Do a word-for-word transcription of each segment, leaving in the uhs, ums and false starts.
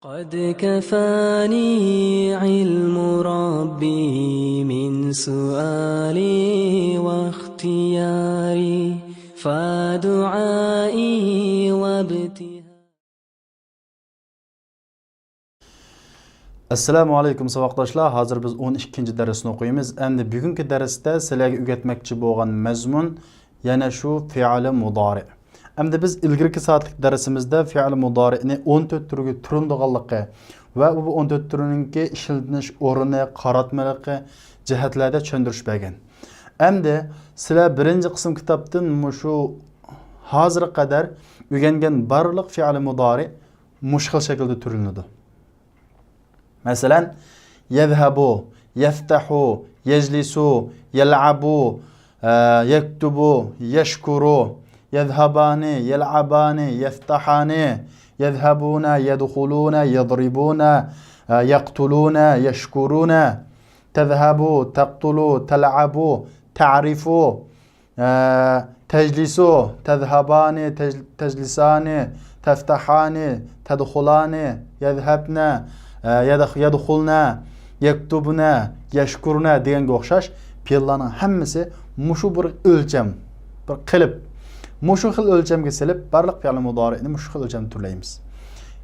قد كفاني علم ربي من سؤالي واختياري، فدعائي وابتهالي. ئەسسالامۇ ئەلەيكۇم، ساۋاقداشلار. ھازىر بىز ئون ئىككىنچى دەرسنى ئوقۇيمىز. ئەمدى بۈگۈنكى دەرستە سىلەرگە ئۆگەتمەكچى بولغان مەزمۇن يەنە شۇ فېئىلى مۇدارىئ. ئەمدى بىز ئىلگىرىكى سائەتلىك دەرسىمىزدە فېئىلى مۇدارىئنى ئون تۆت تۈرگە تۈرلىدىغانلىقى ۋە بۇ ئون تۆت تۈرنىڭكى ئىشلىتىلىش ئورنى، قاراتمىلىقى جەھەتلەردە چۈشەندۈرۈش بەرگەن. ئەمدى سىلەر بىرىنچى قىسىم كىتابتىن مۇشۇ ھازىرغا قەدەر ئۆگەنگەن بارلىق فېئىلى مۇدارىئ مۇشۇ خىل شەكىلدە تۈرلىنىدۇ. مەسىلەن، يەزھەبۇ، يەفتەھۇ، يەجلىسۇ، يەلئەبۇ، ئە، يەكتۇبۇ، يەشكۇرۇ، يەزھەبانى، يەلئەبانى، يەفتەھانى، يەزھەبۇنە، يەدخۇلۇنە، يەزرىبۇنە، ئە، يەقتۇلۇنە، يەشكۇرۇنە، تەزھەبۇ، تەقتۇلۇ، تەلئەبۇ، تەرىفۇ، ئە، تەجلىسۇ، تەزھەبانى، تەج-، تەجلىسانى، تەفتەھانى، تەدخۇلانى، يەزھەبنە، ئە، يەدخ-، يەدخۇلنە، يەكتۇبنە، يەشكۇرنە دېگەنگە ئوخشاش پېئىللارنىڭ ھەممىسى مۇشۇ بىر ئۆلچەم، بىر قېلىپ، مۇشۇ خىل ئۆلچەمگە سېلىپ، بارلىق پېئىلى مۇدارىئنى مۇشۇ خىل ئۆلچەمدە تۈرلەيمىز.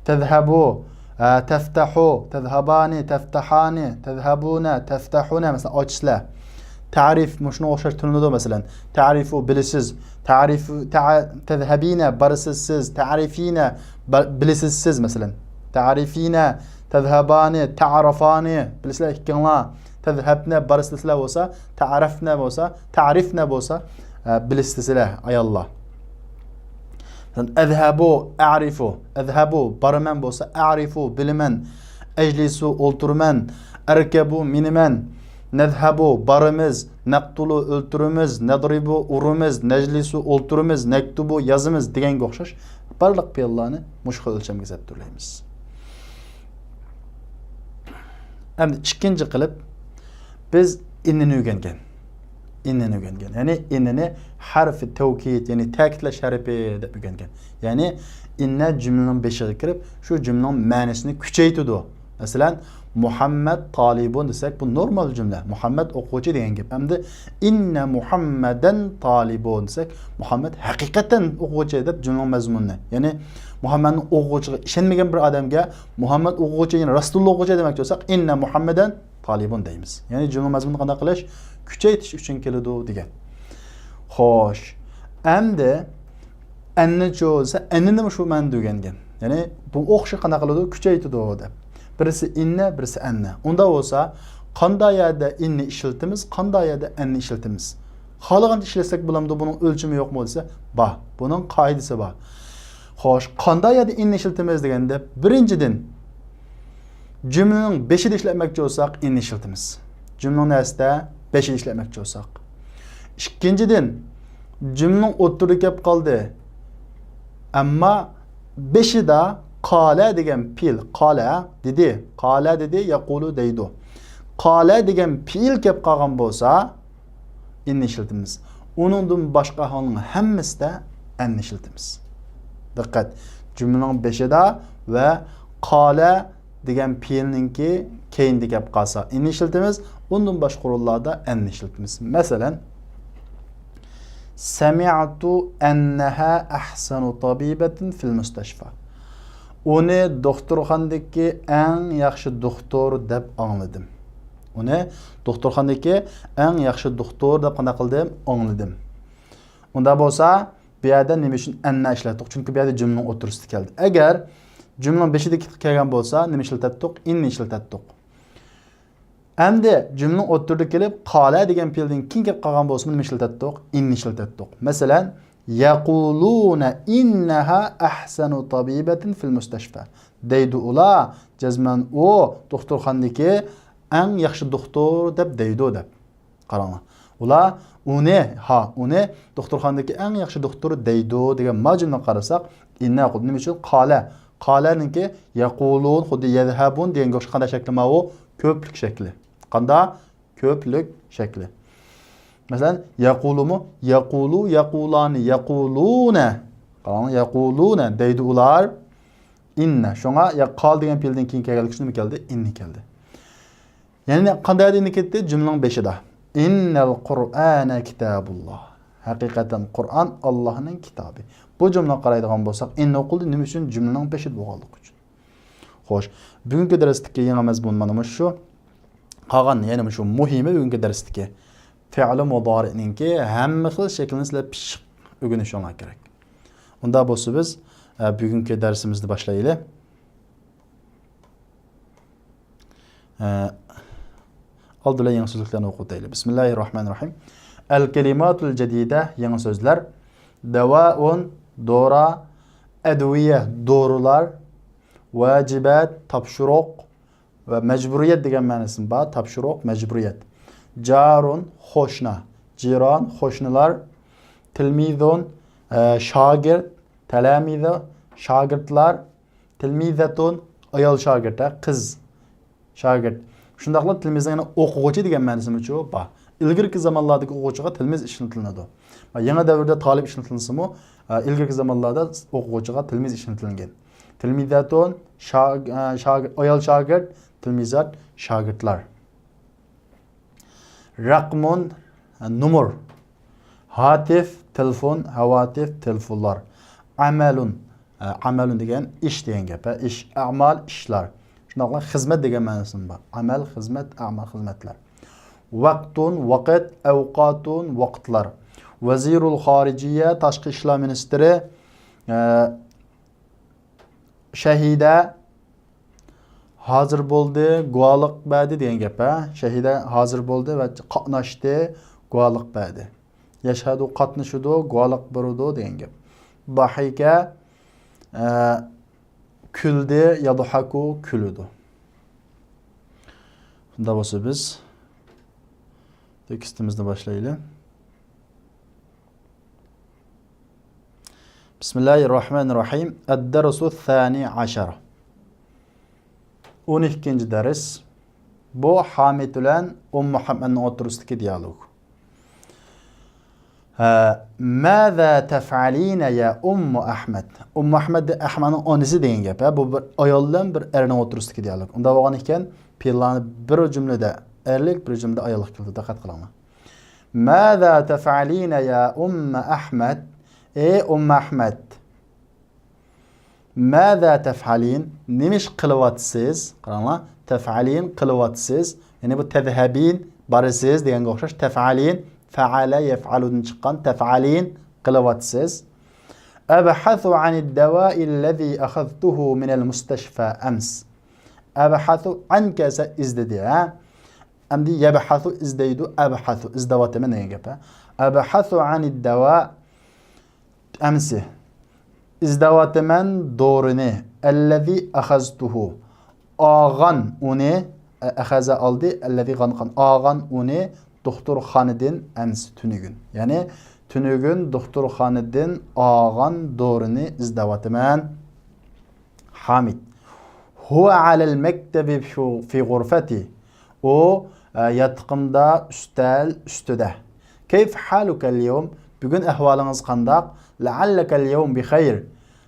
تەزھەبۇ، ئە، تەفتەھۇ، تەزھەبانى، تەفتەھانى، تەزھەبۇنە، تەفتەھۇنە، مەسىلەن، ئاچىسىلەر. تەرىف، مۇشۇنىڭغا ئوخشاش تۈرلىنىدۇ، مەسىلەن. تەرىفۇ، بىلىسىز. تەرىفۇ، تە-، تەزھەبىنە، بارىسىز سىز. تەرىفىنە، با-، بىلىسىز سىز، مەسىلەن. تەرىفىنە، تەزھەبانى، تەرەفانى، بىلىسىلەر ئىككىڭلار. تەزھەبنە، بارىسىلەر بولسا، تەرەفنە بولسا، تەرىفنە بولسا، ئە، بىلىسىلەر، ئاياللار. مەسىلەن، ئەزھەبۇ، ئەرىفۇ. ئەزھەبۇ، بارىمەن بولسا، ئەرىفۇ، بىلىمەن. ئەجلىسۇ، ئولتۇرىمەن. ئەركەبۇ، مىنىمەن. نەزھەبۇ، بارىمىز. نەقتۇلۇ، ئۆلتۈرىمىز. نەزرىبۇ، ئۇرىمىز. نەجلىسۇ، ئولتۇرىمىز. نەكتۇبۇ، يازىمىز دېگەنگە ئوخشاش بارلىق پېئىللارنى مۇشۇ خىل ئۆلچەمگە سېلىپ تۈرلەيمىز. ئەمدى ئىككىنچى قىلىپ بىز ئىننىنى ئۆگەنگەن. ئىننىنى ئۆگەنگەن. يەنى ئىننىنى ھەرفى تەۋكىد، يەنى تەكىتلەش ھەرپى دەپ ئۆگەنگەن. يەنى ئىننە جۈملىنىڭ بېشىغا كىرىپ، شۇ جۈملىنىڭ مەنىسىنى كۈچەيتىدۇ. مەسىلەن، مۇھەممەد تالىبۇن دېسەك، بۇ نورمال جۈملە. مۇھەممەد ئوقۇغۇچى دېگەن گەپ. ئەمدى ئىننە مۇھەممەدەن تالىبۇن دېسەك، مۇھەممەد ھەقىقەتەن ئوقۇغۇچى دەپ جۈملىنىڭ مەزمۇنىنى. يەنى مۇھەممەدنىڭ ئوقۇغۇچىغا ئىشەنمىگەن بىر ئادەمگە مۇھەممەد ئوقۇغۇچى، يەنى راستتىنلا ئوقۇغۇچى دېمەكچى بولساق، ئىننە مۇھەممەدەن تالىبۇن دەيمىز. يەنى جۈملىنىڭ مەزمۇنىنى قانداق قىلىش؟ كۈچەيتىش ئۈچۈن كېلىدۇ دېگەن. خوش. ئەمدى ئەننىچۇ دېسە، ئەننىنىمۇ شۇ مەنىدە ئۆگەنگەن. يەنى بۇ ئوخشاش قانداق قىلىدۇ؟ كۈچەيتىدۇ دەپ. بىرسى ئىننە، بىرسى ئەننە. ئۇنداق بولسا، قانداق يەردە ئىننى ئىشلىتىمىز، قانداق يەردە ئەننى ئىشلىتىمىز؟ خالىغانچە ئىشلەتسەك بولامدۇ؟ بۇنىڭ ئۆلچىمى يوقمۇ دېسە، بار. بۇنىڭ قائىدىسى بار. خوش، قانداق يەردە ئىننى ئىشلىتىمىز دېگەندە، بىرىنچىدىن، جۈملىنىڭ بېشىدا ئىشلەتمەكچى بولساق، ئىننى ئىشلىتىمىز. جۈملىنىڭ نەرسىدە بېشىدا ئىشلەتمەكچى بولساق. ئىككىنچىدىن، جۈملىنىڭ ئوتتۇرىدا كەپ قالدى. ئەمما بېشىدا قالە دېگەن پېئىل، قالە دېدى، قالە دېدى، يەقۇلۇ دەيدۇ. قالە دېگەن پېئىل كەپ قالغان بولسا، ئىننى ئىشلىتىمىز. ئۇنىڭدىن باشقا ئەھۋالنىڭ ھەممىسىدە ئەننى ئىشلىتىمىز. دىققەت! جۈملىنىڭ بېشىدا ۋە قالە دېگەن پېئىلنىڭكى كەينىدە كەپ قالسا، ئىننى ئىشلىتىمىز. ئۇندىن باشقا ئورۇنلاردا ئەننى ئىشلىتىمىز. مەسىلەن، سەمىئتۇ ئەننەھا ئەھسەنۇ تەبىبەتىن فىل مۇستەشفا. ئۇنى دوختۇرخانىدىكى ئەڭ ياخشى دوختۇر دەپ ئاڭلىدىم. ئۇنى دوختۇرخانىدىكى ئەڭ ياخشى دوختۇر دەپ قانداق قىلدىم؟ ئاڭلىدىم. ئۇنداق بولسا، بۇ يەردە نېمە ئۈچۈن ئەننە ئىشلەتتۇق؟ چۈنكى بۇ يەردە جۈملىنىڭ ئوتتۇرىسىدا كەلدى. ئەگەر جۈملىنىڭ بېشىدا كەلگەن بولسا، نېمە ئىشلىتەتتۇق؟ ئىننى ئىشلىتەتتۇق. ئەمدى جۈملىنىڭ ئوتتۇرىدا كېلىپ، قالە دېگەن پېئىلدىن كېيىن كېلىپ قالغان بولسىمۇ، نېمە ئىشلىتەتتۇق؟ ئىننى ئىشلىتەتتۇق. مەسىلەن، يەقۇلۇنە ئىننەھا ئەھسەنۇ تەبىبەتىن فىل مۇستەشفا. دەيدۇ ئۇلار، جەزمەن ئۇ دوختۇرخانىدىكى ئەڭ ياخشى دوختۇر دەپ دەيدۇ دەپ. قاراڭلار. ئۇلار ئۇنى، ھا، ئۇنى دوختۇرخانىدىكى ئەڭ ياخشى دوختۇر دەيدۇ دېگەن ما جۈملىگە قارىساق، ئىننە يەقۇلۇ. نېمە ئۈچۈن؟ قالە. قالەنىڭكى يەقۇلۇن، خۇددى يەزھەبۇن دېگەنگە ئوخشاش. قانداق شەكلى ماۋۇ؟ كۆپلۈك شەكلى. قانداق؟ كۆپلۈك شەكلى. مەسىلەن، يەقۇلۇمۇ؟ يەقۇلۇ، يەقۇلانى، يەقۇلۇنە. قاراڭلار، يەقۇلۇنە دەيدۇ ئۇلار. ئىننە. شۇڭا يا قال دېگەن پېئىلدىن كېيىن كەلگەنلىك ئۈچۈن نېمە كەلدى؟ ئىننە كەلدى. يەنى قانداق يەردە ئىننە كەتتى؟ جۈملىنىڭ بېشىدا. ئىننەل قۇرئانە كىتابۇللا. ھەقىقەتەن قۇرئان ئاللانىڭ كىتابى. بۇ جۈملىگە قارايدىغان بولساق، ئىننە ئوقۇلدى. نېمە ئۈچۈن؟ جۈملىنىڭ بېشىدا بولغانلىقى ئۈچۈن. خوش، بۈگۈنكى دەرستىكى يېڭى مەزمۇن مانا مۇشۇ. قالغان، يەنى مۇشۇ مۇھىمى بۈگۈنكى دەرستىكى. فېئىلى مۇدارىئنىڭكى ھەممە خىل شەكلىنى سىلەر پىششىق ئۆگىنىشىڭلار كېرەك. ئۇنداق بولسا بىز، ئە، بۈگۈنكى دەرسىمىزنى باشلايلى. ئە، ئالدى بىلەن يېڭى سۆزلۈكلەرنى ئوقۇپ ئۆتەيلى. بىسمىللاھىررەھمانىررەھىم. ئەل كەلىماتۇل جەدىدە، يېڭى سۆزلەر. دەۋائۇن، دورا. ئەدۋىيە، دورىلار. ۋاجىبات، تاپشۇرۇق. ۋە مەجبۇرىيەت دېگەن مەنىسىمۇ بار. تاپشۇرۇق، مەجبۇرىيەت. جارۇن، قوشنا. جىران، قوشنىلار. تىلمىزۇن، ئە، شاگىرت. تەلامىزۇ، شاگىرتلار. تىلمىزەتۇن، ئايال شاگىرت، ھە، قىز شاگىرت. شۇنداقلا تىلمىزنىڭ يەنە ئوقۇغۇچى دېگەن مەنىسىمۇچۇ بار. ئىلگىرىكى زامانلاردىكى ئوقۇغۇچىغا تىلمىز ئىشلىتىلىنىدۇ. يېڭى دەۋردە تالىپ ئىشلىتىلسىمۇ، ئە، ئىلگىرىكى زامانلاردا ئوقۇغۇچىغا تىلمىز ئىشلىتىلگەن. تىلمىزەتۇن، شا-، ئە، شاگىر-، ئايال شاگىرت، تىلمىزات، شاگىرتلار. رەقمۇن، نومۇر. ھاتىف، تېلېفون، ھاۋاتىف، تېلېفونلار. ئەمەلۇن، ئە، ئەمەلۇن دېگەن ئىش دېگەن گەپ، ھە، ئىش، ئەمال، ئىشلار. شۇنداقلا خىزمەت دېگەن مەنىسىمۇ بار. ئەمەل، خىزمەت، ئەمال، خىزمەتلەر. ۋەقتۇن، ۋاقىت، ئەۋقاتۇن، ۋاقىتلار. ۋەزىرۇل خارىجىيە، تاشقى ئىشلار مىنىستىرى، ئە، شەھىدە، ھازىر بولدى، گۇۋاھلىق بەردى دېگەن گەپ، ھە؟ شەھىدە ھازىر بولدى ۋە قاتناشتى، گۇۋاھلىق بەردى. يەشھەدۇ، قاتنىشىدۇ، گۇۋاھلىق بېرىدۇ دېگەن گەپ. ضحك، ئە، كۈلدى، يضحك، كۈلىدۇ. شۇنداق بولسا بىز تېكىستىمىزنى باشلايلى. بىسمىللاھىررەھمانىررەھىم. ئەددەرسۇ سانى ئەشەر. ئون ئىككىنچى دەرس. بۇ ھامىد بىلەن ئۇممۇ ئەھمەدنىڭ ئوتتۇرىسىدىكى دىيالوگ. ھە، ماذا تفعلين يا أم أحمد؟ ئۇممۇ ئەھمەد، ئەھمەدنىڭ ئانىسى دېگەن گەپ، ھە؟ بۇ بىر ئايال بىلەن بىر ئەرنىڭ ئوتتۇرىسىدىكى دىيالوگ. ئۇنداق بولغان ئىكەن، پېئىللارنى بىر جۈملىدە ئەرلىك، بىر جۈملىدە ئاياللىق كېلىدۇ. دىققەت قىلىڭلار. ماذا تفعلين يا أم أحمد؟ ئەي ئۇممۇ ئەھمەد. ماذا تفعلين؟ نېمە ئىش قىلىۋاتىسىز؟ قاراڭلار، تفعلين، قىلىۋاتىسىز. يەنى بۇ تذهبين، بارىسىز دېگەنگە ئوخشاش. تفعلين، فعل يفعلدىن چىققان. تفعلين، قىلىۋاتىسىز. أبحث عن الدواء الذي أخذته من المستشفى أمس. أبحث عن كەلسە ئىزدىدى، ھە؟ ئەمدى يبحث ئىزدەيدۇ، أبحث ئىزدەۋاتىمەن دېگەن گەپ، ھە؟ أبحث عن الدواء. ئەمسە ئىزدەۋاتىمەن دورىنى. الذي أخذته. ئالغان ئۇنى. ئەخەزە ئالدى. الذي غان قان. ئالغان ئۇنى دوختۇرخانىدىن ئەمسە تۈنۈگۈن. يەنى تۈنۈگۈن دوختۇرخانىدىن ئالغان دورىنى ئىزدەۋاتىمەن. ھامىد. هو على المكتب في، في غرفتي. ئۇ، ئە، ياتىقىمدا، ئۈستەل ئۈستىدە. كيف حالك اليوم؟ بۈگۈن ئەھۋالىڭىز قانداق؟ لعلك اليوم بخير.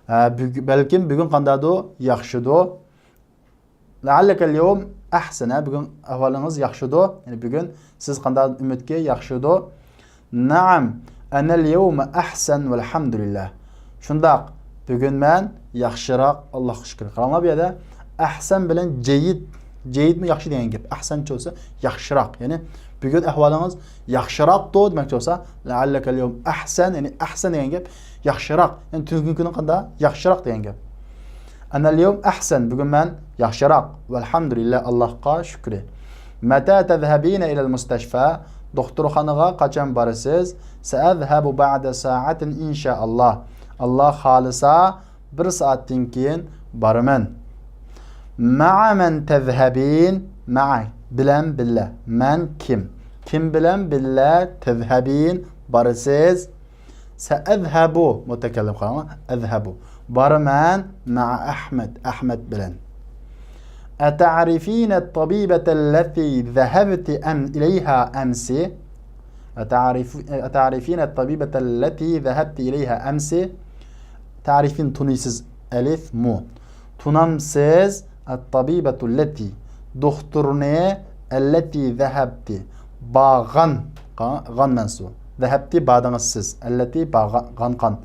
ئە، بۈگ-، بەلكىم بۈگۈن قانداقدۇ؟ ياخشىدۇ. لعلك اليوم أحسن. بۈگۈن ئەھۋالىڭىز ياخشىدۇ. يەنى بۈگۈن سىز قانداق ئۈمىدكى ياخشىدۇ. نعم، أنا اليوم أحسن والحمد لله. شۇنداق، بۈگۈن مەن ياخشىراق، ئاللاھقا شۈكۈر. قاراڭلار بۇ يەردە ئەھسەن بىلەن جەيىد، جەيىدمۇ ياخشى دېگەن گەپ. ئەھسەن بولسا ياخشىراق. يەنى بۈگۈن ئەھۋالىڭىز ياخشىراقتۇ دېمەكچى بولسا، لعلك اليوم أحسن، يەنى ئەھسەن دېگەن گەپ ياخشىراق. يەنى تۈنۈگۈنكىنى قانداق؟ ياخشىراق دېگەن گەپ. أنا اليوم أحسن، بۈگۈن مەن ياخشىراق. والحمد لله، ئاللاھقا شۈكرى. متى تذهبين إلى المستشفى؟ دوختۇرخانىغا قاچان بارىسىز؟ سأذهب بعد ساعة إن شاء الله. ئاللا خالىسا، بىر سائەتتىن كېيىن بارىمەن. مع من تذهبين؟ مع، بىلەن بىللە. مەن كىم؟ كىم بىلەن بىللە تذهبين، بارىسىز؟ سأذهب، مۇتەكەللىم قاراڭلار، أذهب. بارىمەن، مع أحمد، ئەھمەد بىلەن. أتعرفين الطبيبة التي ذهبت أم-، إليها أمس؟ أتعرف-، أتعرفين الطبيبة التي ذهبت إليها أمس؟ تعرفين، تونۇيسىز، ئەلىف، مۇ. تونامسىز، الطبيبة التي، دوختۇرنى، التي ذهبت، بارغان، غان مەنسۇب، ذهبت، باردىڭىز سىز، التي، بارغان،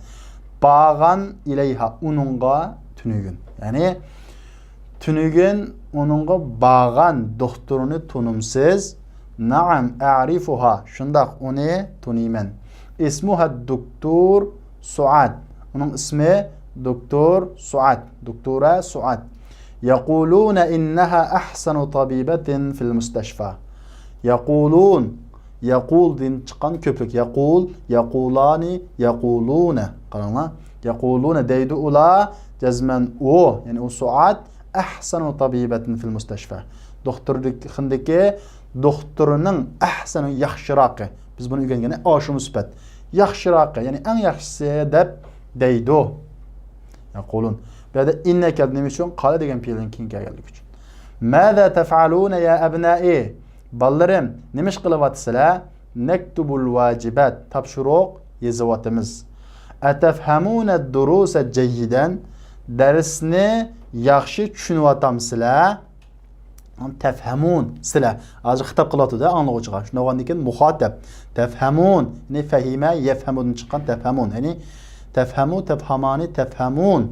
بارغان، إليها، ئۇنىڭغا تۈنۈگۈن. يەنى تۈنۈگۈن ئۇنىڭغا بارغان دوختۇرنى تونۇمسىز؟ نعم، أعرفها، شۇنداق، ئۇنى تونۇيمەن. اسمها الدكتور سعاد، ئۇنىڭ ئىسمى دوكتور سعاد، دوكتورە سعاد. يقولون إنها أحسن طبيبة في المستشفى. يقولون، يقول دىن چىققان كۆپلۈك. يقول، يقولان، يقولون. قاراڭلار. يقولون دەيدۇ ئۇلار، جەزمەن ئۇ، يەنى ئۇ سوئات، أحسن طبيبة في المستشفى. دوختۇرخانىدىكى دوختۇرنىڭ، ئەھسەن، ياخشىراقى. بىز بۇنى ئۆگەنگەندە ئاشۇمۇ سۈپەت. ياخشىراقى، يەنى ئەڭ ياخشىسى دەپ دەيدۇ. يقولون. بۇ يەردە إنە كەلدى. نېمە ئۈچۈن؟ قال دېگەن پېئىلنىڭ كېيىن كەلگەنلىكى ئۈچۈن. ماذا تفعلون يا أبنائي؟ بالىلىرىم، نېمە ئىش قىلىۋاتىسىلەر؟ نكتب الواجبات، تاپشۇرۇق يېزىۋاتىمىز. أتفهمون الدروس جيدا؟ دەرسنى ياخشى چۈشىنىۋاتامسىلەر؟ تەفھەمۇن، سىلەر. ھازىر خىتاب قىلىۋاتىدۇ ئاڭلىغۇچىغا. شۇنداق بولغاندىن كېيىن مۇخاتەب. تەفھەمۇن، يەنى فەھىمە، يەفھەمۇدىن چىققان تەفھەمۇن. يەنى تەفھەمۇ، تەفھەمانى، تەفھەمۇن.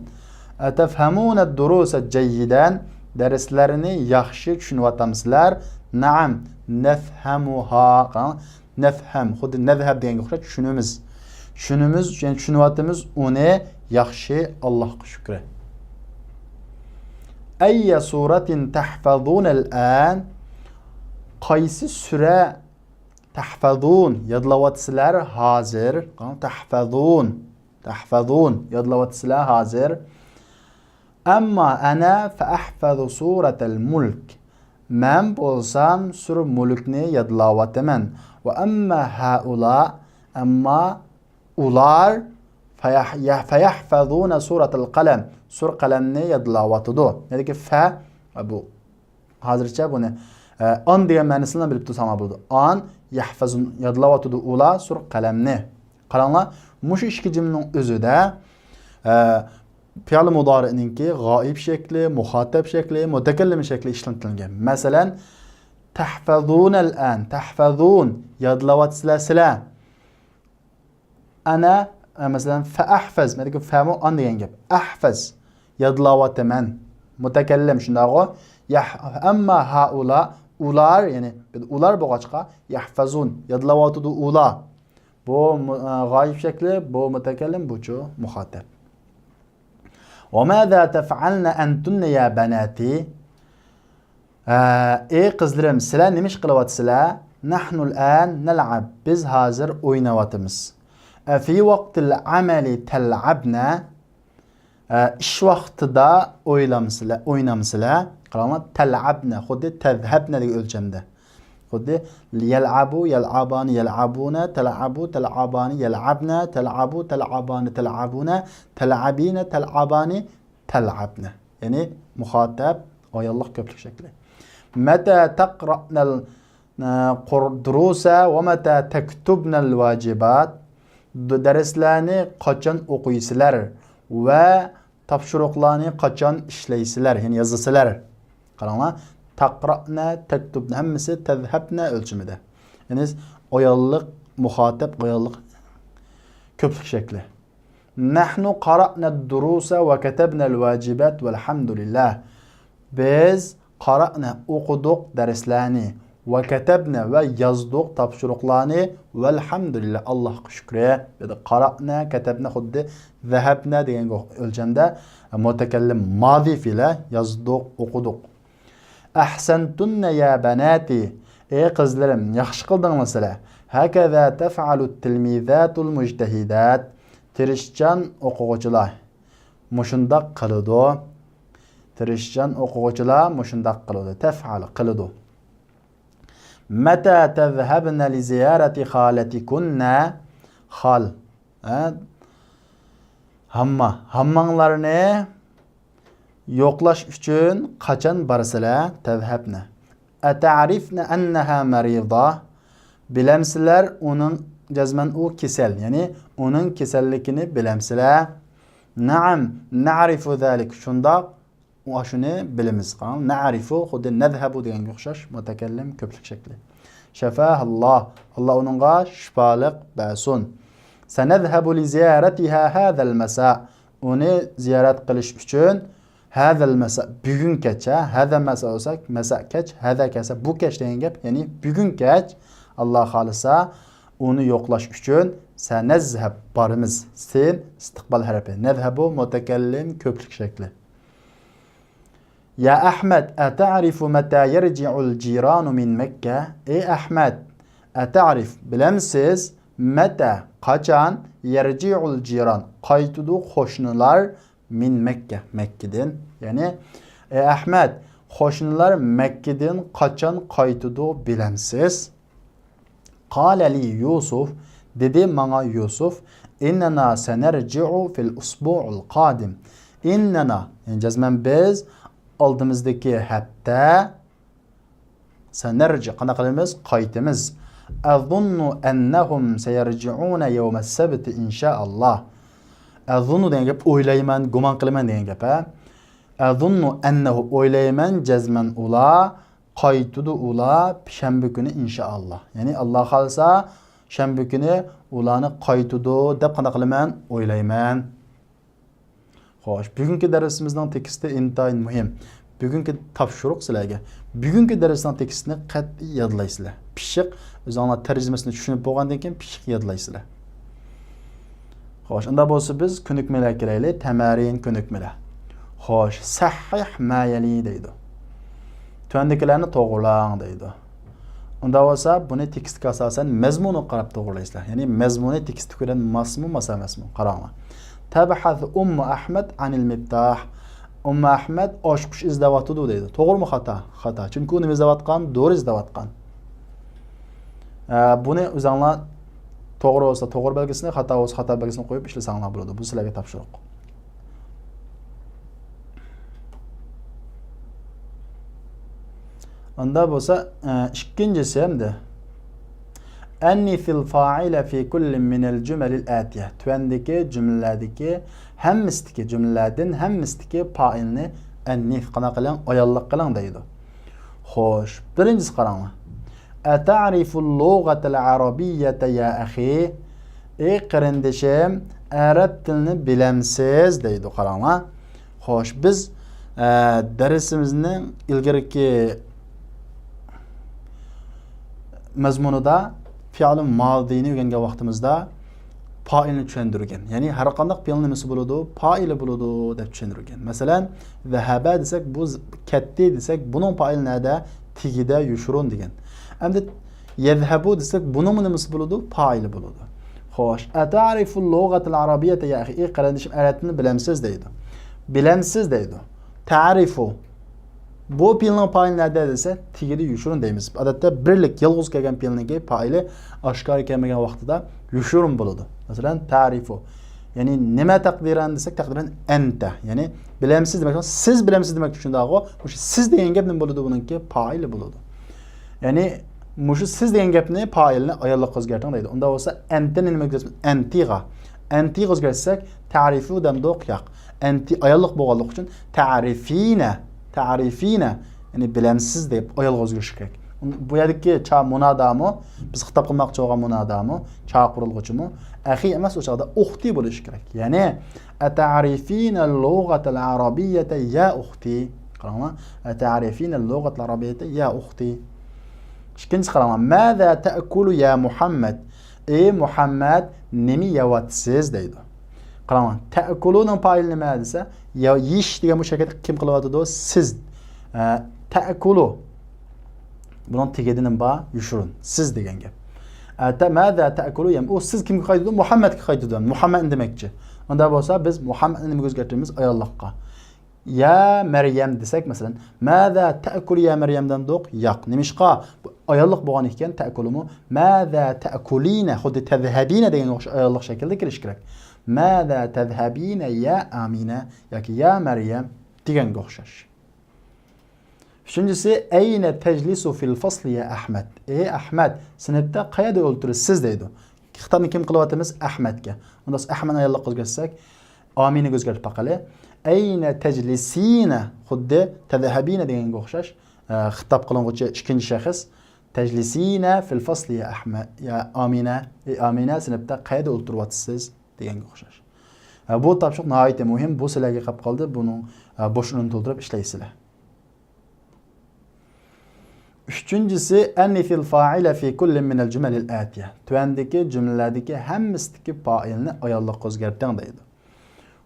أتفهمون الدروس جيدا؟ دەرسلەرنى ياخشى چۈشىنىۋاتامسىلەر؟ نعم، نفهمها. قاراڭ، نەفھەم، خۇددى نەزھەب دېگەنگە ئوخشاش، چۈشىنىمىز. چۈشىنىمىز، يەنى چۈشىنىۋاتىمىز ئۇنى ياخشى، ئاللاھقا شۈكرى. أي سورة تحفظون الآن؟ قايسى سۈرە تەھفەزۇن، يادلاۋاتىسىلەر ھازىر؟ قاراڭ، تەھفەزۇن، تەھفەزۇن، يادلاۋاتىسىلەر ھازىر. أما أنا فأحفظ سورة الملك. مەن بولسام سۈرە مۈلكنى يادلاۋاتىمەن. وأما هؤلاء، ئەمما ئۇلار فيح-، يح-، فيحفظون سورة القلم، سۈرە قەلەمنى يادلاۋاتىدۇ. نېمىدىكى فە، بۇ ھازىرچە بۇنى، ئە، ئان دېگەن مەنىسىنى بىلىپ تۇرساڭلار بولىدۇ. ئان يەھفەزۇن، يادلاۋاتىدۇ ئۇلار سۈرە قەلەمنى. قاراڭلار، مۇشۇ ئىككى جۈملىنىڭ ئۆزىدە، ئە، پېئىل مۇدارىئنىڭكى غائىب شەكلى، مۇخاتەب شەكلى، مۇتەكەللىم شەكلى ئىشلىتىلگەن. مەسىلەن، تەھفەزۇنەل ئان، تەھفەزۇن، يادلاۋاتىسىلەر سىلەر. ئەنە، ئە، مەسىلەن، فەئەھفەز، مەندىكى فەمۇ ئان دېگەن گەپ. ئەھفەز، يادلاۋاتىمەن. مۇتەكەللىم، شۇنداقغۇ؟ يەھ-، ئەمما ھائۇلا، ئۇلار، يەنى ئۇلار بولغاچقا، يەھفەزۇن، يادلاۋاتىدۇ ئۇلار. بۇ مۇ-، ئە، غائىب شەكلى، بۇ مۇتەكەللىم، بۇچۇ مۇخاتەب. وماذا تفعلن أنتن يا بناتي؟ ھە، ئەي قىزلىرىم، سىلەر نېمە ئىش قىلىۋاتىسىلەر؟ نحن الآن نلعب، بىز ھازىر ئويناۋاتىمىز. أفي وقت العمل تلعبن؟ ئە، ئىش ۋاقتىدا ئويلامسىلەر، ئوينامسىلەر؟ قاراڭلار، تلعبن، خۇددى تذهبن دېگەن ئۆلچەمدە. خۇددى يلعبو، يلعبان، يلعبون، تلعبو، تلعبان، يلعبن، تلعبو، تلعبان، تلعبون، تلعبين، تلعبان، تلعبن. يەنى مۇخاتەب، ئاياللىق كۆپلۈك شەكلى. متى تقرأن ال-، قر-، دروس ومتى تكتبن الواجبات؟ د-، دەرسلەرنى قاچان ئوقۇيسىلەر ۋە تاپشۇرۇقلارنى قاچان ئىشلەيسىلەر، يەنى يازىسىلەر؟ قاراڭلار، تقرأن، تكتبن، ھەممىسى تذهبن ئۆلچىمىدە. يەنى ئاياللىق مۇخاتەب، ئاياللىق كۆپلۈك شەكلى. نحن قرأنا الدروس وكتبنا الواجبات والحمد لله. بىز قارائنا، ئوقۇدۇق دەرسلەرنى، ۋە كەتەبنە، ۋە يازدۇق تاپشۇرۇقلارنى، ۋەلھەمدۇلىللا، ئاللاھقا شۈكرى. قارائنا، كەتەبنە خۇددى زەھەبنە دېگەنگە ئۆلچەمدە مۇتەكەللىم مازى فېئىلى، يازدۇق، ئوقۇدۇق. ئەھسەنتۇننە يا بەناتى، ئەي قىزلىرىم، ياخشى قىلدىڭلار سىلەر. ھەكەزا تەفئەلۇت تىلمىزاتۇل مۇجتەھىدات، تىرىشچان ئوقۇغۇچىلار مۇشۇنداق قىلىدۇ. تىرىشچان ئوقۇغۇچىلار مۇشۇنداق قىلىدۇ. تەفئەل، قىلىدۇ. مەتە تەزھەبنە لىزىيارەتى خالەتىكۇننە؟ خال، ھە؟ ھامما، ھامماڭلارنى يوقلاش ئۈچۈن قاچان بارىسىلەر؟ تەزھەبنە. ئەتەرىفنە ئەننەھا مەرىضە؟ بىلەمسىلەر ئۇنىڭ، جەزمەن ئۇ كېسەل، يەنى ئۇنىڭ كېسەللىكىنى بىلەمسىلەر؟ نەئەم، نەئرىفۇ زالىك، شۇنداق، ئاشۇنى بىلىمىز. قاراڭ، نەئرىفۇ خۇددى نەزھەبۇ دېگەنگە ئوخشاش، مۇتەكەللىم كۆپلۈك شەكلى. شەفاھاللا، ئاللا ئۇنىڭغا شىپالىق بەرسۇن. سەنەزھەبۇ لىزىيارەتىھا ھازەل مەسا. ئۇنى زىيارەت قىلىش ئۈچۈن ھازەل مەسا، بۈگۈن كەچ، ھە؟ ھازەل مەسا بولسا، مەسا كەچ، ھازا كەلسە بۇ كەچ دېگەن گەپ، يەنى بۈگۈن كەچ، ئاللا خالىسا، ئۇنى يوقلاش ئۈچۈن سەنەزھەب، بارىمىز. سىن ئىستىقبال ھەرپى. نەزھەبۇ مۇتەكەللىم كۆپلۈك شەكلى. يا ئەھمەد، ئەتەرىفۇ مەتە يەرجىئۇل جىرانۇ مىن مەككە؟ ئەي ئەھمەد، ئەتەرىف، بىلەمسىز، مەتە، قاچان، يەرجىئۇل جىران، قايتىدۇ قوشنىلار، مىن مەككە، مەككىدىن. يەنى، ئەي ئەھمەد، قوشنىلار مەككىدىن قاچان قايتىدۇ بىلەمسىز؟ قالە لى يۇسۇف، دېدى ماڭا يۈسۈف، ئىننەنا سەنەرجىئۇ فىل ئۇسبۇئىل قادىم. ئىننەنا، يەنى جەزمەن بىز، ئالدىمىزدىكى ھەپتە، سەنەرجىئۇ، قانداق قىلىمىز؟ قايتىمىز. ئەزۇننۇ ئەننەھۇم سەيەرجىئۇنە يەۋمەس سەبتى ئىنشائاللا. ئەزۇننۇ دېگەن گەپ ئويلايمەن، گۇمان قىلىمەن دېگەن گەپ، ھە؟ ئەزۇننۇ ئەننەھۇ، ئويلايمەن، جەزمەن ئۇلار، قايتىدۇ ئۇلار شەنبە كۈنى ئىنشائاللا. يەنى ئاللا خالىسا شەنبە كۈنى ئۇلارنى قايتىدۇ دەپ قانداق قىلىمەن؟ ئويلايمەن. خوش، بۈگۈنكى دەرسىمىزنىڭ تېكىستى ئىنتايىن مۇھىم. بۈگۈنكى تاپشۇرۇق سىلەرگە. بۈگۈنكى دەرسنىڭ تېكىستىنى قەتئىي يادلايسىلەر. پىششىق، ئۆزۈڭلار تەرجىمىسىنى چۈشىنىپ بولغاندىن كېيىن پىششىق يادلايسىلەر. خوش، ئۇنداق بولسا بىز كۆنۈكمىلەرگە كېلەيلى، تەمارىن كۆنۈكمىلەر. خوش، سەھھىھ ما يەلى دەيدۇ. تۆۋەندىكىلەرنى توغرىلاڭ دەيدۇ. ئۇنداق بولسا بۇنى تېكىستكە ئاساسەن مەزمۇنىغا قاراپ توغرىلايسىلەر. يەنى مەزمۇنى تېكىستتىكى بىلەن ماسمۇ، ماس ئەمەسمۇ؟ قاراڭلار. تەبھەس ئۇممۇ ئەھمەد ئەنىل مىپتاھ. ئۇممۇ ئەھمەد ئاچقۇچ ئىزدەۋاتىدۇ دەيدۇ. توغرىمۇ خاتا؟ خاتا. چۈنكى ئۇ نېمە ئىزدەۋاتقان؟ دورا ئىزدەۋاتقان. ئە، بۇنى ئۆزۈڭلار توغرا بولسا توغرا بەلگىسىنى، خاتا بولسا خاتا بەلگىسىنى قويۇپ ئىشلىسەڭلار بولىدۇ. بۇ سىلەرگە تاپشۇرۇق. ئاندا بولسا، ئە، ئىككىنچىسى ئەمدى. ئەننىسىل فائىلە فى كۇللىن مىنەل جۈمەلىل ئەتىيە. تۆۋەندىكى جۈملىلەردىكى ھەممىسىدىكى، جۈملىلەردىن ھەممىسىدىكى پائىلنى ئەننىس، قانداق قىلىڭ؟ ئاياللىق قىلىڭ دەيدۇ. خوش، بىرىنچىسى قاراڭلار. ئەتەرىفۇل لۇغەتەل ئەرەبىييەتە يا ئەخى؟ ئەي قېرىندىشىم، ئەرەب تىلىنى بىلەمسىز دەيدۇ، قاراڭلار. خوش، بىز، ئە، دەرسىمىزنىڭ ئىلگىرىكى مەزمۇنىدا پېئىل مادىنى ئۆگەنگەن ۋاقتىمىزدا پائىلنى چۈشەندۈرگەن. يەنى ھەر قانداق پېئىل نېمىسى بولىدۇ؟ پائىلى بولىدۇ دەپ چۈشەندۈرگەن. مەسىلەن، زەھەبە دېسەك، بۇ ز-، كەتتى دېسەك، بۇنىڭ پائىلى نەدە؟ تېگىدە، يوشۇرۇن دېگەن. ئەمدى يەزھەبۇ دېسەك، بۇنىڭمۇ نېمىسى بولىدۇ؟ پائىلى بولىدۇ. خوش، ئەتەرىفۇل لۇغەتەل ئەرەبىييەتە يا ئەخى؟ ئەي قېرىندىشىم، ئەرەب تىلىنى بىلەمسىز دەيدۇ. بىلەمسىز دەيدۇ. تەرىفۇ. بۇ پېئىلنىڭ پائىلى نەدە دېسە، تېگىدە، يوشۇرۇن دەيمىز. ئادەتتە بىرلىك، يالغۇز كەلگەن پېئىلنىڭكى پائىلى ئاشكارا كەلمىگەن ۋاقتىدا يوشۇرۇن بولىدۇ. مەسىلەن، تەرىفۇ. يەنى نېمە تەقدىرەن دېسەك، تەقدىرەن ئەنتە. يەنى بىلەمسىز دېمەك، سىز بىلەمسىز دېمەك شۇنداقغۇ. مۇشۇ سىز دېگەن گەپ نېمە بولىدۇ؟ بۇنىڭكى پائىلى بولىدۇ. يەنى مۇشۇ سىز دېگەن گەپنى پائىلنى ئاياللىققا ئۆزگەرتىڭ دەيدۇ. ئۇنداق بولسا ئەنتىنى نېمىگە ئۆزگەرتىمىز؟ ئەنتىغا. ئەنتىغا ئۆزگەرتسەك تەرىفۇ دەمدۇق؟ ياق. ئەنتى ئاياللىق بولغانلىقى ئۈچۈن تەرىفىنە، تەرىفىنە، يەنى بىلەمسىز دەپ ئايالغا ئۆزگىرىشى كېرەك. بۇ يەردىكى چا مۇنادامۇ، بىز خىتاب قىلماقچى بولغان مۇنادامۇ، چاقىرىلغۇچىمۇ ئەخى ئەمەس، ئۇ چاغدا ئۇختى بولۇشى كېرەك. يەنى ئەتەرىفىنە لۇغەتەل ئەرەبىييەتە يا ئۇختى. قاراڭلار. ئەتەرىفىنە لۇغەتەل ئەرەبىييەتە يا ئۇختى. ئىككىنچىسى قاراڭلار. ماذا تأكل يا محمد؟ ئەي مۇھەممەد، نېمە يەۋاتىسىز دەيدۇ. قاراڭلار، تەئكۇلۇنىڭ پائىلى نېمە دېسە، يا، يېيىش دېگەن بۇ شەكىلدە كىم قىلىۋاتىدۇ؟ سىز. ئە، تەئكۇلۇ. بۇنىڭ تېگىدە نېمە بار؟ يوشۇرۇن. سىز دېگەن گەپ. ئە، تە-، ماذا تأكل يا، ئۇ سىز كىمگە قايتىدۇ؟ مۇھەممەدكە قايتىدۇ. مۇھەممەدنى دېمەكچى. ئۇنداق بولسا بىز مۇھەممەدنى نېمىگە ئۆزگەرتىمىز؟ ئاياللىققا. يا مەريەم دېسەك، مەسىلەن، ماذا تأكل يا مەريەم دەمدۇق؟ ياق. نېمىشقا؟ بۇ ئاياللىق بولغان ئىكەن، تەئكۇلۇمۇ ماذا تأكلين، خۇددى تەزھەبىنە دېگەنگە ئوخشاش ئاياللىق شەكىلدە كېلىشى كېرەك. ماذا تذهبين يا آمنة ياكى يا مريم دېگەنگە ئوخشاش. ئۈچىنچىسى، أين تجلس في الفصل يا أحمد؟ ئەي ئەھمەد، سىنىپتا قەيەردە ئولتۇرىسىز دەيدۇ. خىتابنى كىم قىلىۋاتىمىز؟ ئەھمەدكە. ئۇنداق ئەھمەد ئاياللىققا ئۆزگەرتسەك، ئامىنىگە ئۆزگەرتىپ باقايلى. ئەينە تەجلىسىنە، خۇددى تەزھەبىنە دېگەنگە ئوخشاش، ئە، خىتاب قىلىنغۇچى ئىككىنچى شەخس. تەجلىسىنە فىل فەسلى يا ئەھمە، يا ئامىنە، ئەي ئامىنە، سىنىپتا قەيەردە ئولتۇرۇۋاتىسىز دېگەنگە ئوخشاش. ئە، بۇ تاپشۇرۇق ناھايىتى مۇھىم، بۇ سىلەرگە قېلىپ قالدى، بۇنىڭ، ئە، بوش ئورنىنى تولدۇرۇپ ئىشلەيسىلەر. ئۈچىنچىسى، ئەننىسىل فائىلە فى كۇللىن مىنەل جۈمەلىل ئەتىيە. تۆۋەندىكى جۈملىلەردىكى ھەممىسىدىكى پائىلنى ئاياللىققا ئۆزگەرتىڭ دەيدۇ.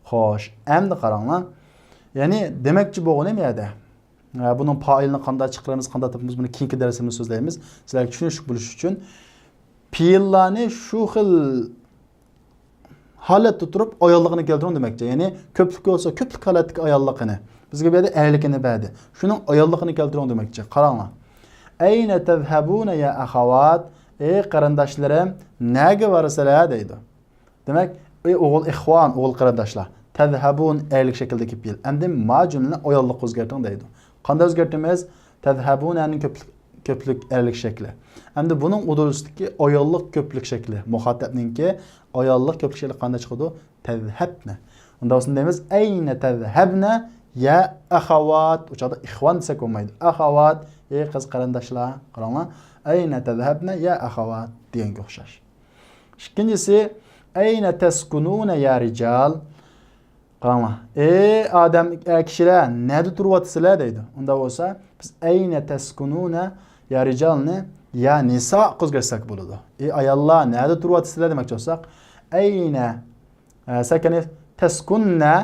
خوش، ئەمدى قاراڭلار. يەنى دېمەكچى بولغىنىم يەردە، ئە، بۇنىڭ پائىلنى قانداق چىقىرىمىز، قانداق تاپىمىز، بۇنى كېيىنكى دەرسىمىزدە سۆزلەيمىز. سىلەرگە چۈشىنىشلىك بولۇشى ئۈچۈن پېئىللارنى شۇ خىل ھالەتتە تۇرۇپ ئاياللىقىنى كەلتۈرۈڭ دېمەكچى. يەنى كۆپلۈك بولسا كۆپلۈك ھالەتتىكى ئاياللىقىنى. بىزگە بۇ يەردە ئەرلىكىنى بەردى. شۇنىڭ ئاياللىقىنى كەلتۈرۈڭ دېمەكچى. قاراڭلار. ئەينە تەزھەبۇنە يا ئەخەۋات؟ ئەي قېرىنداشلىرىم، نەگە بارىسىلەر دەيدۇ. دېمەك، ئەي ئوغۇل ئىخۋان، ئوغۇل قېرىنداشلار. تەزھەبۇن ئەرلىك شەكىلدىكى پېئىل. ئەمدى ما جۈملىنى ئاياللىققا ئۆزگەرتىڭ دەيدۇ. قانداق ئۆزگەرتىمىز؟ تەزھەبۇنەنىڭ كۆپلۈك، كۆپلۈك ئەرلىك شەكلى. ئەمدى بۇنىڭ ئۇدۇلىسىدىكى ئاياللىق كۆپلۈك شەكلى، مۇخاتەبنىڭكى ئاياللىق كۆپلۈك شەكلى قانداق چىقىدۇ؟ تەزھەبنە. ئۇنداق بولسا دەيمىز، ئەينە تەزھەبنە يا ئەخەۋات. ئۇ چاغدا ئىخۋان دېسەك بولمايدۇ. ئەخەۋات، ئەي قىز قېرىنداشلار. قاراڭلار، ئەينە تەزھەبنە يا ئەخەۋات دېگەنگە ئوخشاش. ئىككىنچىسى، ئەينە تەسكۇنۇنە يا رىجال؟ قاراڭلار. ئەي ئادەم، ئە، كىشىلەر، نەدە تۇرۇۋاتىسىلەر دەيدۇ. ئۇنداق بولسا، بىز ئەينە تەسكۇنۇنە يا رىجالنى يا نىسا قىلىپ كەتسەك بولىدۇ. ئەي ئاياللار، نەدە تۇرۇۋاتىسىلەر دېمەكچى بولساق، ئەينە، ئە، سەكەنى تەسكۇننە،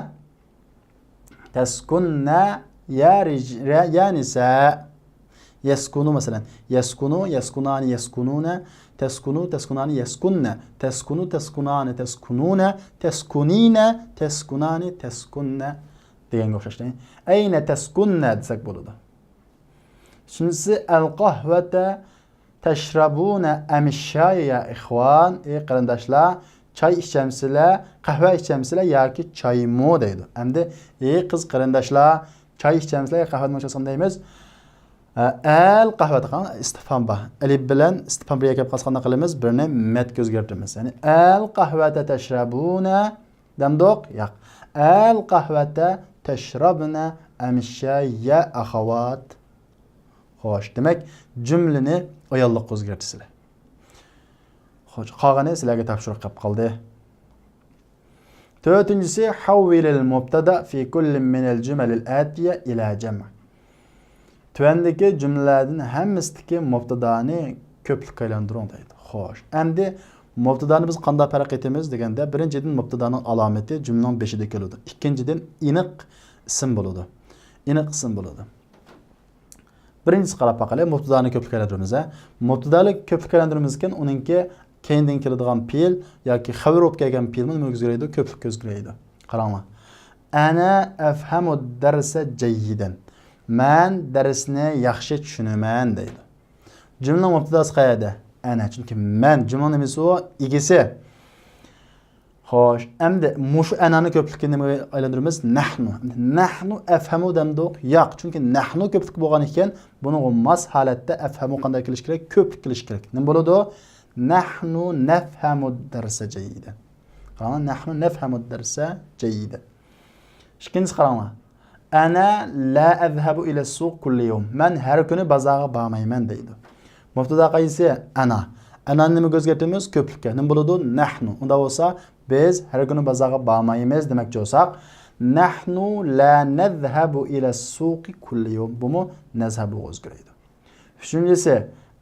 تەسكۇننە يا رىج-، يا نىسا. يەسكۇنۇ مەسىلەن. يەسكۇنۇ، يەسكۇنانى، يەسكۇنۇنە. تەسكۇنۇ، تەسكۇنانى، يەسكۇننە. تەسكۇنۇ، تەسكۇنانى، تەسكۇنۇنە. تەسكۇنىنە، تەسكۇنانى، تەسكۇننە دېگەنگە ئوخشاش. ئەينە تەسكۇننە دېسەك بولىدۇ. ئۈچىنچىسى، ئەل قەھۋەتە تەشرەبۇنە ئەمىششايە يا ئىخۋان؟ ئەي قېرىنداشلار، چاي ئىچەمسىلەر، قەھۋە ئىچەمسىلەر ياكى چايمۇ دەيدۇ. ئەمدى، ئەي قىز قېرىنداشلار، چاي ئىچەمسىلەر يا قەھۋە ئىچەمسىلەر دەيمىز. ئە، ئەل قەھۋەتە، قاراڭ، ئىستىفھام بار. ئەلىپ بىلەن ئىستىفھام بىر يەرگە كەپ قالسا قانداق قىلىمىز؟ بىرنى مەتكە ئۆزگەرتىمىز. يەنى، ئەل قەھۋەتە تەشرەبۇنە دەمدۇق؟ ياق. ئەل قەھۋەتە تەشرەبنە ئەمىششايە ئەخەۋات. خوش، دېمەك، جۈملىنى ئاياللىققا ئۆزگەرتىسىلەر. خوش، قالغىنى سىلەرگە تاپشۇرۇق قېلىپ قالدى. تۆتىنچىسى، حولل المبتدأ في كل من الجمل الآتية إلى جمع. تۆۋەندىكى جۈملىلەردىن ھەممىسىدىكى مۇبتادانى كۆپلۈككە ئايلاندۇرۇڭ دەيدۇ. خوش، ئەمدى مۇبتادانى بىز قانداق پەرق ئېتىمىز دېگەندە، بىرىنچىدىن، مۇبتادانىڭ ئالامىتى جۈملىنىڭ بېشىدا كېلىدۇ. ئىككىنچىدىن، ئېنىق ئىسىم بولىدۇ. ئېنىق ئىسىم بولىدۇ. بىرىنچىسى قاراپ باقايلى، مۇبتادانى كۆپلۈككە ئايلاندۇرىمىز، ھە. مۇبتادانى كۆپلۈككە ئايلاندۇرىمىزكەن، ئۇنىڭكى كەينىدىن كېلىدىغان پېئىل ياكى خەۋەر بولۇپ كەلگەن پېئىلمۇ نېمىگە ئۆزگىرەيدۇ؟ كۆپلۈككە ئۆزگىرەيدۇ. قاراڭلار. ئەنە ئەفھەمۇ دەرسە جەييىدەن. مەن دەرسنى ياخشى چۈشىنىمەن دەيدۇ. جۈملىنىڭ مۇبتاداسى قەيەردە؟ ئەنە. چۈنكى مەن جۈملىنىڭ نېمىسى ئۇ؟ ئىگىسى. خوش، ئەمدى مۇشۇ ئەنانى كۆپلۈككە نېمىگە ئايلاندۇرىمىز؟ نەھنۇ. نەھنۇ ئەفھەمۇ دەمدۇق؟ ياق، چۈنكى نەھنۇ كۆپلۈك بولغان ئىكەن، بۇنىڭغا ماس ھالەتتە ئەفھەمۇ قانداق كېلىشى كېرەك؟ كۆپلۈك كېلىشى كېرەك. نېمە بولىدۇ؟ نەھنۇ نەفھەمۇ دەرسە جەييىدەن. قاراڭلار، نەھنۇ نەفھەمۇ دەرسە جەييىدەن. ئىككىنچىسى قاراڭلار. ئەنە لا ئەزھەبۇ ئىلە سۇق كۇللى يوم. مەن ھەر كۈنى بازارغا بارمايمەن دەيدۇ. مۇبتادا قايسى؟ ئەنا. ئەنانى نېمىگە ئۆزگەرتىمىز؟ كۆپلۈككە. نېمە بولىدۇ؟ نەھنۇ. ئۇنداق بولسا، بىز ھەر كۈنى بازارغا بارمايمىز دېمەكچى بولساق، نەھنۇ لا نەزھەبۇ ئىلە سۇقى كۇللى يوم. بۇمۇ نەزھەبۇغا ئۆزگىرەيدۇ. ئۈچىنچىسى،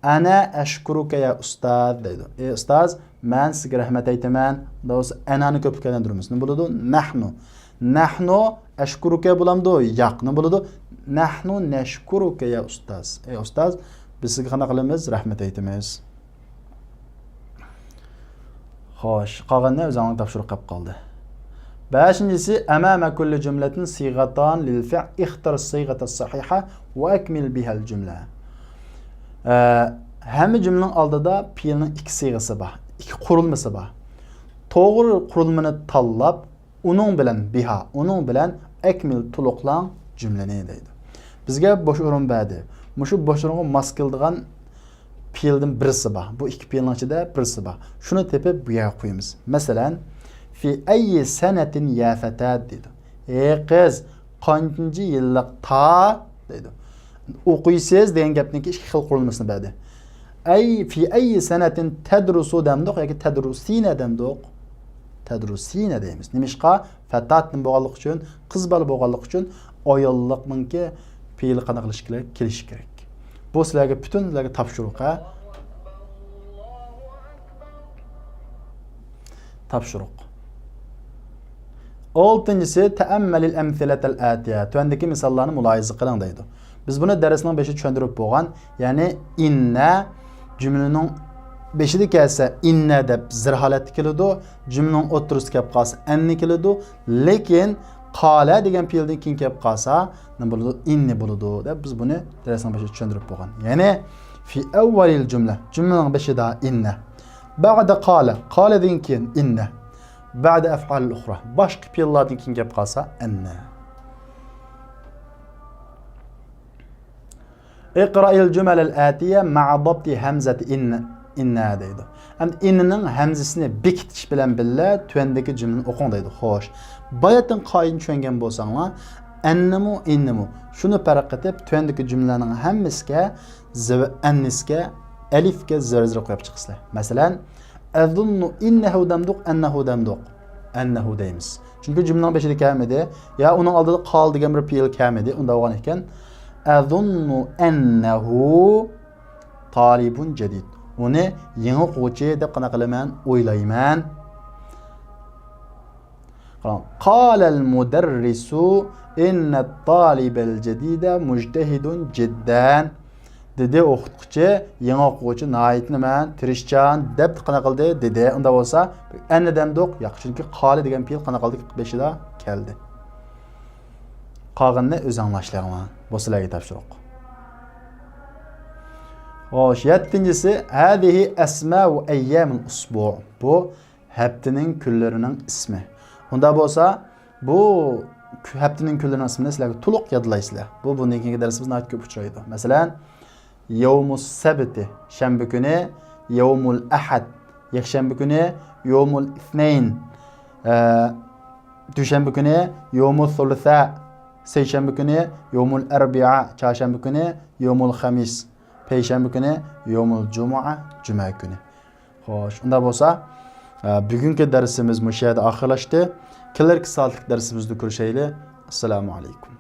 ئەنە ئەشكۇرۇكە يا ئۇستاز دەيدۇ. ئەي ئۇستاز، مەن سىزگە رەھمەت ئېيتىمەن. ئۇنداق بولسا ئەنانى كۆپلۈككە ئايلاندۇرىمىز. نېمە بولىدۇ؟ نەھنۇ. نەھنۇ ئەشكۇرۇكە بولامدۇ؟ ياق. نېمە بولىدۇ؟ نەھنۇ نەشكۇرۇكە يا ئۇستاز. ئەي ئۇستاز، بىز سىزگە قانداق قىلىمىز؟ رەھمەت ئېيتىمىز. خوش، قالغىنىنى ئۆزۈڭلارغا تاپشۇرۇق قېلىپ قالدى. بەشىنچىسى، ئەمامە كۇللى جۈملەتىن سىغەتان لىل فىئل، ئىختار سىغەتەس سەھىھە ۋە ئەكمىل بىھەل جۈملە. ئە، ھەممە جۈملىنىڭ ئالدىدا پېئىلنىڭ ئىككى سىغىسى بار، ئىككى قۇرۇلمىسى بار. توغرا قۇرۇلمىنى تاللاپ، ئۇنىڭ بىلەن بىھا، ئۇنىڭ بىلەن ئەكمىل، تولۇقلاڭ جۈملىنى دەيدۇ. بىزگە بوش ئورۇن بەردى. مۇشۇ بوش ئورۇنغا ماس كېلىدىغان پېئىلدىن بىرسى بار. بۇ ئىككى پېئىلنىڭ ئىچىدە بىرسى بار. شۇنى تېپىپ بۇ يەرگە قويىمىز. مەسىلەن، في أي سنة يا فتاة دەيدۇ. ئەي قىز، قانچىنچى يىللىق تا دەيدۇ. ئوقۇيسىز دېگەن گەپنىڭكى ئىككى خىل قۇرۇلمىسىنى بەردى. ئەي، في أي سنة تدرس دەمدۇق ياكى تدرسين دەمدۇق؟ تدرسين دەيمىز. نېمىشقا؟ فتاة بولغانلىقى ئۈچۈن، قىز بالا بولغانلىقى ئۈچۈن ئاياللىقنىڭكى پېئىلى قانداق قىلىشى كېرەك؟ كېلىشى كېرەك. بۇ سىلەرگە، پۈتۈن سىلەرگە تاپشۇرۇق، ھە؟ تاپشۇرۇق. ئالتىنچىسى، تەئەممەلىل ئەمسىلەتەل ئەتىيە. تۆۋەندىكى مىساللارنى مۇلاھىزە قىلىڭ دەيدۇ. بىز بۇنى دەرسنىڭ بېشىدا چۈشەندۈرۈپ بولغان، يەنى ئىننە جۈملىنىڭ بېشىدا كەلسە ئىننە دەپ زىر ھالەتتە كېلىدۇ، جۈملىنىڭ ئوتتۇرىسىدا كەپ قالسا ئەننە كېلىدۇ، لېكىن قالە دېگەن پېئىلدىن كېيىن كەپ قالسا نېمە بولىدۇ؟ ئىننە بولىدۇ دەپ بىز بۇنى دەرسنىڭ بېشىدا چۈشەندۈرۈپ بولغان. يەنى في أول الجملة، جۈملىنىڭ بېشىدا ئىننە. بعد قال، قالەدىن كېيىن ئىننە. بعد أفعال أخرى، باشقا پېئىللاردىن كېيىن كەپ قالسا ئەننە. اقرأ الجمل الآتية مع ضبط همزة إن، إن دەيدۇ. ئەمدى ئىننىڭ ھەمزىسىنى بېكىتىش بىلەن بىللە تۆۋەندىكى جۈملىنى ئوقۇڭ دەيدۇ. خوش. باياتىن قائىدىنى چۈشەنگەن بولساڭلار، ئەننىمۇ، ئىننىمۇ شۇنى پەرق قىلىپ، تۆۋەندىكى جۈملىلەرنىڭ ھەممىسىگە زىۋ-، ئەننىسىگە، ئەلىفكە زىر زىر قويۇپ چىقىسىلەر. مەسىلەن، ئەزۇننۇ ئىننەھۇ دەمدۇق، ئەننەھۇ دەمدۇق؟ ئەننەھۇ دەيمىز. چۈنكى جۈملىنىڭ بېشىدا كەلمىدى. يا ئۇنىڭ ئالدىدا قال دېگەن بىر پېئىل كەلمىدى. ئۇنداق بولغان ئىكەن، ئەزۇننۇ ئەننەھۇ تالىبۇن جەدىد. ئۇنى يېڭى ئوقۇغۇچى دەپ قانداق قىلىمەن؟ ئويلايمەن. قاراڭ. قالەل مۇدەررىسۇ ئىننەت تالىبەل جەدىدە مۇجتەھىدۇن جىددەن. دېدى ئوقۇتقۇچى، يېڭى ئوقۇغۇچى ناھايىتى نېمە، تىرىشچان دەپ قانداق قىلدى؟ دېدى. ئۇنداق بولسا، ئەننە دەمدۇق؟ ياق، چۈنكى قالە دېگەن پېئىل قانداق قىلدى؟ بېشىدا كەلدى. قالغىنىنى ئۆزۈڭلار ئىشلەڭلار. بۇ سىلەرگە تاپشۇرۇق. خوش، يەتتىنچىسى، هذه أسماء أيام الأسبوع. بۇ ھەپتىنىڭ كۈنلىرىنىڭ ئىسمى. ئۇنداق بولسا، بۇ كۈ-، ھەپتىنىڭ كۈنلىرىنىڭ ئىسمىنى سىلەرگە تولۇق يادلايسىلەر. بۇ بۇندىن كېيىنكى دەرسىمىزدە ناھايىتى كۆپ ئۇچرايدۇ. مەسىلەن، يەۋمۇس سەبتى، شەنبە كۈنى، يەۋمۇل ئەھەد، يەكشەنبە كۈنى، يەۋمۇل ئىسنەين، ئە، دۈشەنبە كۈنى، يەۋمۇس سۇلىسا، سەيشەنبە كۈنى، يەۋمۇل ئەربىئا، چارشەنبە كۈنى، يەۋمۇل خەمىس، پەيشەنبە كۈنى، يەۋمۇل جۇمۇئە، جۈمە كۈنى. خوش، ئۇنداق بولسا، ئە، بۈگۈنكى دەرسىمىز مۇشۇ يەردە ئاخىرلاشتى. كېلەركى سائەتلىك دەرسىمىزدە كۆرۈشەيلى. ئەسسالامۇ ئەلەيكۇم.